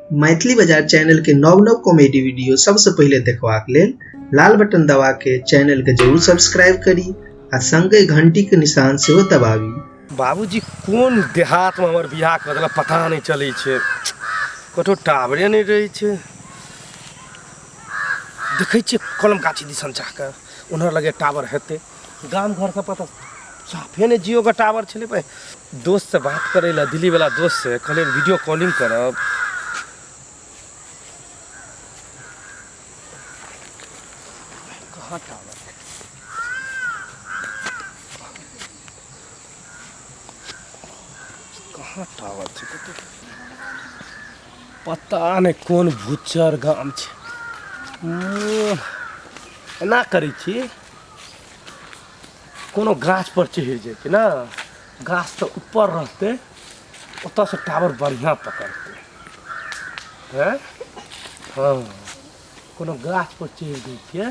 मैथिली बाजार चैनल के नव नव कॉमेडी वीडियो सबसे पहिले देखबाक लेल लाल बटन दबा के चैनल के जरूर सब्सक्राइब करी आ संगे घंटी के निशान सेहो दबाबी। बाबूजी कोन देहातमे हमर बियाह कऽ देलक पता नहि चलै छै, कतहु टावरे नहि रहै छै। देखै छियै कलम गाछी दिसन जा कऽ उन्हर लगे टावर हेतै। गाम घर सब पर तऽ साफे नहि जियोके टावर छलै। भाइ दोस्तसँ बात करै लए, दिल्लीवला दोस्तसँ कहलियै वीडियो कॉलिंग करब। कहाँ टावर? कहाँ टावर छै कतौ पता नहि। कोन भुच्चर गाम छै। एना करै छी, कोनो गाछ पर चढ़ि जेतै ने, गाछ तऽ ऊपर रहतै, ओतऽसँ टावर बढ़िआँ पकड़तै। हैं, हँ, कोनो गाछ पर चढ़ि जाइ छियै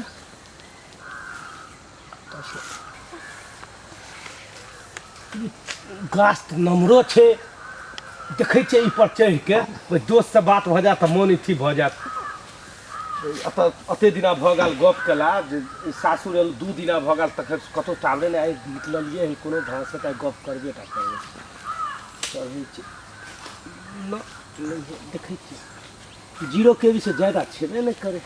ओतऽसँ। गाछ तऽ नमरो छै। देखै छियै ई पर चढ़िके ओहि दोस्तसँ बात भऽ जायत तऽ मोन अथी भऽ जायत। एतऽ एते दिना भऽ गेल गप केला जे सासुर एल 2 दिना भऽ गेल, तखन कतहु टावरे नहि। आइ निकललियै हन, कोनो ढङ्गसँ तऽ आइ गप करबे टा करबै। चढ़ै छी नहि, देखै छियै 0 के से ज्यादा छेबे नहि करै।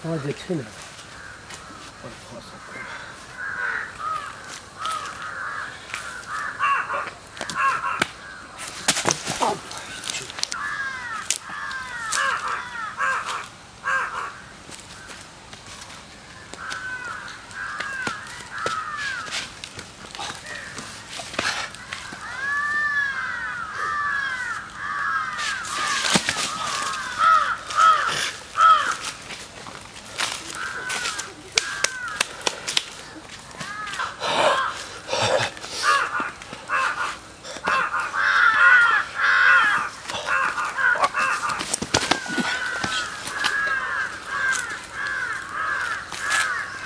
हँ, जे छै ने भऽ सकल।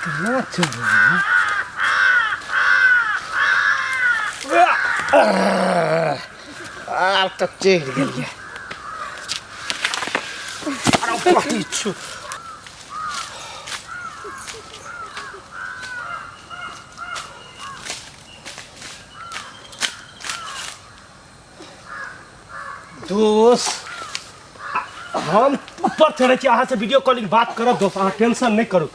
केना चलू? आब तऽ चढ़ि गेलियै। अरे छु दोस्त, हम ऊपर चढ़ै छी, अहाँसँ वीडियो कॉलिंग बात करब। दोस्त, अहाँ टेंशन नहि करू,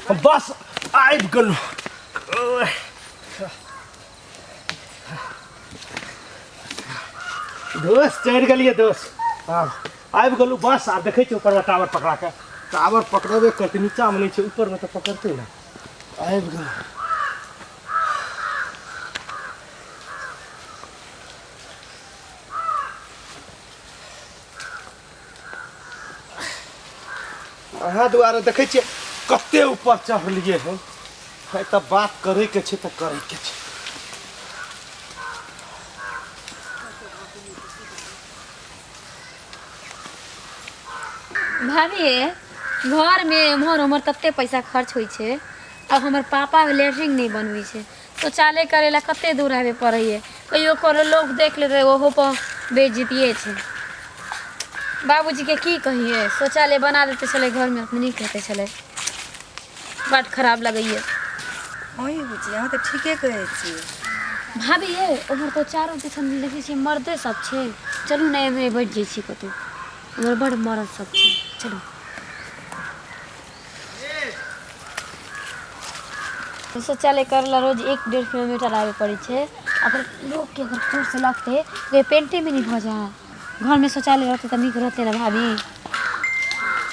हम बस आबि गेलहुँ। दोस्त, चढ़ि गेलियै दोस्त, आब आबि गेलहुँ बस। आब देखै छियै ऊपरमे टावर पकड़ा कऽ। टावर पकड़बे करतै, नीचाँमे नहि छै, ऊपरमे तऽ पकड़तै ने। आबि गेलहुँ। अहाँ दुआरे देखै छियै कते ऊपर चढ़लियै हन। है तऽ बात करैके छै तऽ करैके छै। भाभी, घरमे एम्हर ओम्हर तते पैसा खर्च होइ छै। आब हमर पापा लैट्रिन नहि बनबै छै, शौचालय करै लए कते दूर आबे पड़ैए। कहियो कोनो लोक देख लेतै, ओहो पर बेइज्जतिये छै। बाबूजीके की कहियै, शौचालय बना देते छलै घरमे, नीक हेतै छलै। बड खराब लगैए। हँ ई बुची, अहाँ तऽ ठीके कहै छियै। भाभी ये, उम्हर तऽ चारू दिसन देखै छियै मर्दे सब छै। चलू ने, एम्हरे बैठ जाइ छी कतहु, उम्हर बड मर्द सब छै, चलू। शौचालय करै लए रोज 1-1.5 किलोमीटर आबे पड़ै छै। अगर लोकके अगर जोरसँ लगतै तऽ पेंटे मे नहि भऽ जाय। घरमे शौचालय रहतै तऽ नीक रहतै ने भाभी?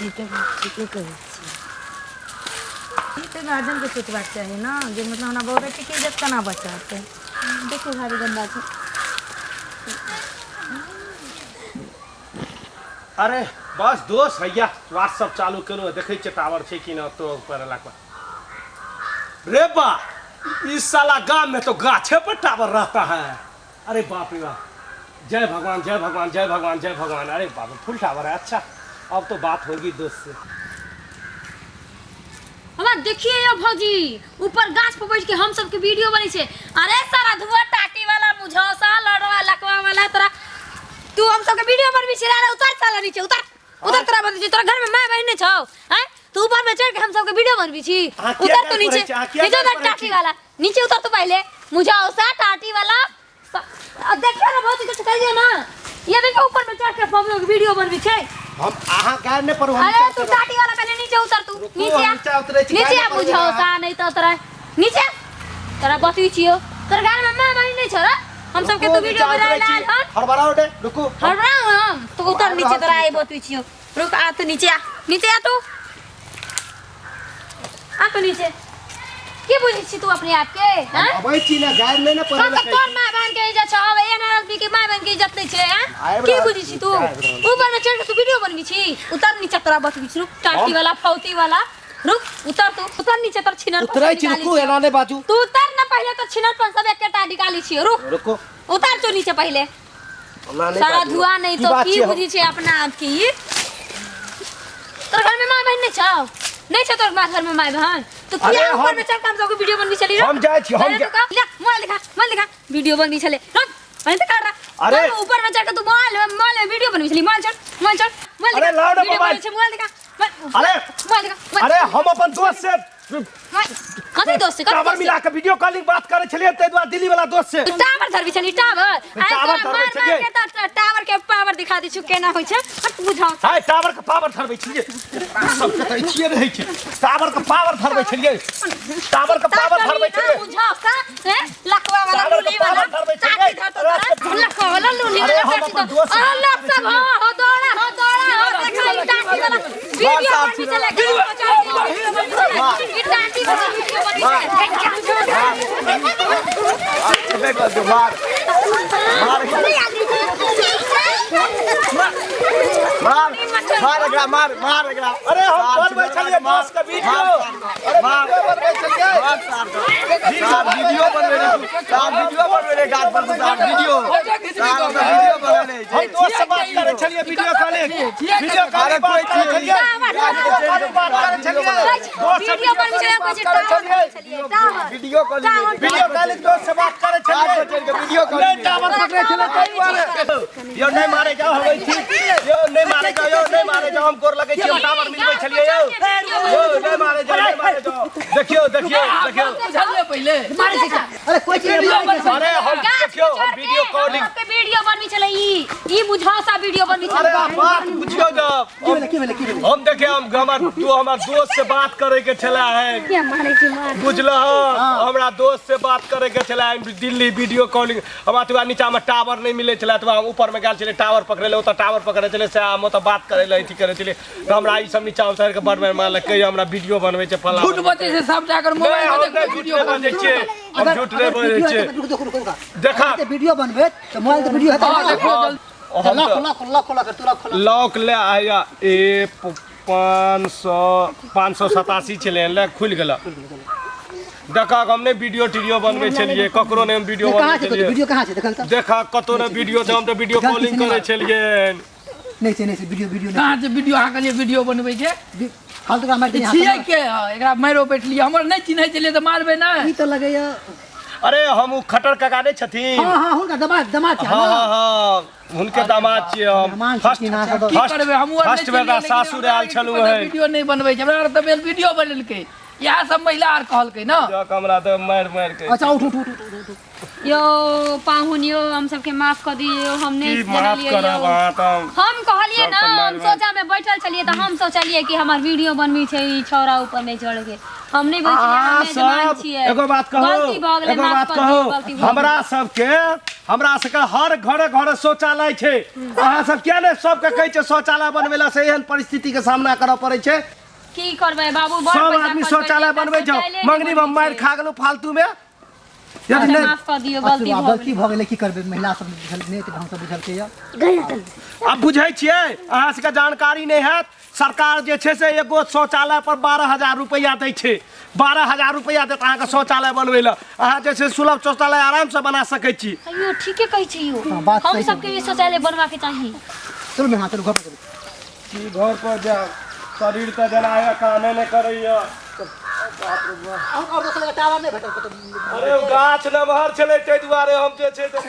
ई तऽ बात ठीके कहै छियै। ई तऽ गार्जियनके सोचबाक चाही ने जे मतलब हमरा बहु बेटीके इज्जत केना बचत। देखियौ भाभी, गन्दा छै। अरे बस दोस्त, हैया व्हाट्सअप चालू केलहुँ, देखै छियै टावर छै कि नहि। तो ऊपर एलाके बाद रे बा, इस साला गाम में तो गाछे पर टावर रहता है। अरे बाप रे बाप, जय भगवान, जय भगवान, जय भगवान, जय भगवान। अरे बाप रे, फुल टावर है। अच्छा, अब तो बात होगी दोस्त से। हमरा देखिए यौ भौजी, ऊपर गाछ पर बैठ के हम सबके वीडियो बनै छै। अरे सारा धुआ टाटी वाला मुझौसा लड़वा लकवा तू हम सबके वीडियो बनबी छी रे। उतर साला नीचे उतर, उतर तोरा बतबै छी। तोरा घर में माय बहिन नहि छौ हैं? तू ऊपर में चढ़ के हम सबके वीडियो बनबी छी। अहाँ किया उतर तू गारि नीचे, पढ़ै छी? अहाँ किया नीचे गारि उतर पढ़ै टाटी छी? वाला, नीचे उतर तू पहले। मुझे औसा टाटी वाला अब देखियो ना बहुत कुछ कहियो ना। ये देखो ऊपर में चढ़ के हम लोग वीडियो बनबी छै। हम अहाँ गारि नहि पढ़ू, हम अरे नीचा तू उतरब। टाटी वाला पहले नीचे उतर तू। रुकू, नीचे हम आ। नीचा उतरै छी, नीचे गारि आ, नहि पढ़ू बुझाओ अहाँ। सा नहीं तो उतरै। नीचे आ। तोरा बतबै छियो, तोरा घर में माय बहिन नहीं छौ रे? हम सबके रुकू, तू वीडियो नीचा बनाए उतरै छी। लाल हन। हड़बड़ाउ नहि, रुकू। हड़बड़ाउ हम तो उतर आबि नीचे, रहल तोरा छी। आई बतबै छियो। रुक, आ तू नीचे आ, नीचे आ तू, आ तू नीचे। की बुझै छी तू अपने आप के हैं? अबै छी ने, गारि नहि ने पढ़ै तोर लए कहै तोर माय बहन के इज्जत छौ, अब एहन आदमी के माय बहन के इज्जत नहीं छै हैं? आबि की रहल बुझै छी, छी तू? आबि रहल छी। ऊपर में चढ़ के तू वीडियो बनबी छी। उतर नीचे तोरा बतबै छी। रुक टाटी हम- वाला फौती वाला, रुक उतर तू, उतर नीचे। तोर छिनर पर उतरै सब छी, निकाली रुकू, छियौ। एना नहि बाजू। तू उतर ना पहले, तो छिनर पर सब एकेटा निकाली छियौ। रुक रुकू, उतर तू नीचे पहले। एना नहि सारा बाजू। धुआ नहीं की तो बात की छियै हम? बुझी छै अपना आप के ई? तोर घर में माय बहन नहीं छौ? नहीं छौ तोर माँ घर में माय बहन? तो अरे किया ऊपर हम- में चढ़ के हम सबके वीडियो बनबी छली रे? हम जाइ छी, हम अरे जा- तू का- ले, मोबाइल दिखा, मोबाइल दिखा, वीडियो बनबी छले। रुक, वहीं तो कर रहा। अरे- तू ऊपर में चढ़ के तू मोबाइल में वीडियो बनबी छली। मोबाइल छोड़, मोबाइल छोड़, मोबाइल अरे दिखा, लाओ ना वीडियो मोबाइल। बनबी छै, मोबाइल दिखा, मोबाइल- अरे- मोबाइल दिखा, मोबाइल- अरे हम अपन दोस्त से मोबाइल- कथी दोस्त से, कथी टावर दोस्त से? मिला के वीडियो कॉलिंग बात करै छलियै, ताहि दुआरे दिल्ली वाला दोस्त से। तू टावर धरबी छली, टावर। आइ टावर तोरा धरबै मार मार छलियै। के तऽ टावर के पावर दिखा दै छियौ केना होइ छै। हट बुझाउ। हाय, टावर के पावर धरबै छलियै। सबके तऽ अथिये रहै छै। टावर के पावर धरबै छलियै, टावर के पावर धरबै छलियै। बुझाउ सा हैं लखवा वाला टावर के लूली वाला पावर धरबै छलियै। टाटी धरतो तोरा लखवा वाला लूली अरे वाला हम टाटी अपन धरतो। दोस्त से अरे बात लख करै सब छलियै। हो हो दौड़ा हो दौड़ा हो देखा ई टाटी वाला वीडियो बनबी चले घर पहुंचा दियो, वीडियो बनबी चले ई टाटी वाला वीडियो बनबी चले। मार मार मार एकरा, मार मार एकरा। अरे हम बनबै छलियै दोस्त के वीडियो। अरे वीडियो बनबै छलियै। मार सार के। सार वीडियो बनबै रे, सार वीडियो बनबै रे, गाछ पर से सार वीडियो, सार हमरा वीडियो बनबै रे। हम दोस्त से बात करै छलियै वीडियो कॉलिंग, वीडियो अरे कॉलिंग बात कोई करै छलियै, वीडियो कॉलिंग बात करै छलियै दोस्त से, वीडियो बनबी चले कहै छै करै टावर छलियै। बनबै छलियै tower. Video calling, video calling दोस्त से बात करै गाछ छलियै। पर चढ़ि के वीडियो नहि कॉलिंग। टावर पकड़ै छलै ताहि दुआरे। यौ नहि मारै जाउ, हम छी यौ, नहि मारै जाउ यौ, नहि मारै जाउ, हम गोर लगै छी। हम टावर मिलबै छलियै यौ, यौ नहि मारै जाउ, नहि मारै जाउ। देखियौ देखियौ देखियौ। बुझलियै पहिले? अरे कोई चीज नहीं मारे के। अरे हम गाछ देखियौ, पर हम चढ़ के वीडियो कॉलिंग हम सबके वीडियो बनबी छलै ई, ई बुझासा वीडियो बनबी अरे छलै। आप बात बुझियौ जब की भेलै, की भेलै, की भेलै? हम देखियौ, हम हमर तू हमर दोस्त से बात करे के छला है। किया मारै छी मार? बुझलह, हमरा दोस्त से बात करे के छला है दिल्ली वीडियो कॉलिंग। हमरा तो नीचा में टावर नहीं मिले छला, तो हम ऊपर में गेल छलियै टावर पकड़े ले, ओतऽ टावर पकड़े छलियै से हम ओतऽ बात करे ले अथी करे छलियै। तऽ हमरा ई सब नीचा उतारि के बड़ मारलकै, हमरा वीडियो बनबै छै फलाना। झूठ बजै छै सबटा, एकर नहि मोबाइल हम में नहि देखबै झूठ वीडियो। नहि बजै छियै, हम झूठ नहि अगर बजै वीडियो छियै। हेतै, रुक रुक रुक रुक। देखा। अगर वीडियो बनबै तऽ मोबाइल तऽ वीडियो हेतै हाँ ने? देखो जल्दी। हम लॉक तऽ लॉक लॉक खोला कर, तू लॉक खोला। लॉक ले आया ए 500, 587 छलै, ले खुलि गेल। देखा, हम नहि वीडियो टीडियो बनबै छलियै, ककरो नहि हम वीडियो कहाँ बनबै छै छलियै। वीडियो? कहाँ छै देखल तऽ। देखा, कतौ नहि वीडियो छै, हम तऽ वीडियो गलती कॉलिंग से नहि करै छलियै। नहीं छै, नहीं छै वीडियो, वीडियो नहीं। कहाँ छै वीडियो? अहाँ कहलियै वीडियो बनबै छै। फालतू का मारि दे। छियै के हँ? एकरा मारियो बैठलियै, हमर नहि चिन्है छलियै तऽ मारबै नहि? ई तऽ लगैया अरे हम ओ खटर काका नहि छथिन? हाँ हाँ, हुनका दमाद, दमाद छै। हाँ हाँ हाँ, हुनके दामाद छियै हम। मेहमान फर्स्ट छथिन अहाँ सब। की करबै, हमहूँ आर नहि फर्स्ट बेर चिन्हलियै, लेकिन सासुर हमरा आयल आरके छलहुँ पता है। वीडियो नहि बनबै छै। हमरा आर तऽ भेल वीडियो बनेलकै, इएह सब महिला आर कहलकै ने। जक हमरा तऽ मारि मारि के। अच्छा उठ उठ उठ उठ उठ उठ। यौ पाहुन यौ, हम सबके माफ कऽ दियौ, हम नहि की माफ जनलियै करब यौ। अहाँ तऽ हम कहलियै सब ना तऽ हम मारि मारि- सोचा में बैठल छलियै तऽ हम सोचलियै कि हमर वीडियो बनबी छै ई छौड़ा ऊपर नहीं चढ़ के। हम नहीं बैठलियै, हम अहाँ मेजबान सब छियै। एगो बात कहू, गलती भऽ गेलै, एगो माफ बात कऽ दियौ, कहू, गलती भऽ गेलै। हमरा सबके हर घरे घरे शौचालय छै, अहाँ सब किया ने सबके कहै छै शौचालय बनबै ला? से एहन परिस्थिति के सामना करऽ पड़ै छै। की करबै बाबू, बड़ सब पैसा आदमी खर्च शौचालय करि बनबै देलकै, जाओ। शौचालये नहि मंगनी में बनबै मारि छै। खा गेलहुँ फालतू में। यदि अच्छा, नहि माफ कऽ दियौ, गलती अच्छा, भऽ गलती गेलै। भऽ गेलै, की करबै, महिला सब बुझल नहि एते ढंगसँ बुझलकै या। आब बुझै छियै, अहाँ सबके जानकारी नहि हैत। सरकार जे छै से एगो शौचालय पर 12,000 रुपैआ दै छै। 12,000 रुपैआ देत अहाँके शौचालय बनबै लए। अहाँ जे छै सुलभ शौचालय आरामसँ बना सकै छी। यौ ठीके कहै छी यौ। हाँ, बात हम सही। सबके भी शौचालय बनबाके चाही। चलू मेहमान, चलू घर पर चलू। की घर पर जायब, शरीर तऽ जेना है कामे नहि करैया। और दोसर जगह टावर नहि भेटल कतौ? अरे ओ गाछ नमहर छलै, ताहि दुआरे हम जे छै से